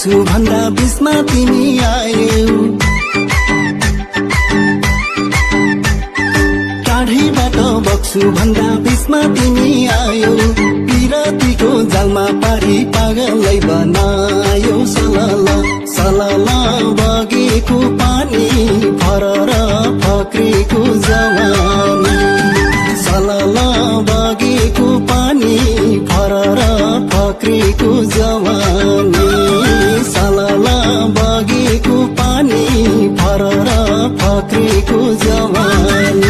बक्सु भन्दा बिचमा तिमी आयौ। टाढीबाट बक्सु भन्दा बिचमा तिमी आयौ। पिरतीको जालमा पारी पागलै बनायो। सलला सलला बगेको पानी फरर फक्रेको जवानी। सलला बगेको पानी फरर फक्रेको जवानी। सलला बगेको पानी फरर फक्रेको जवानी।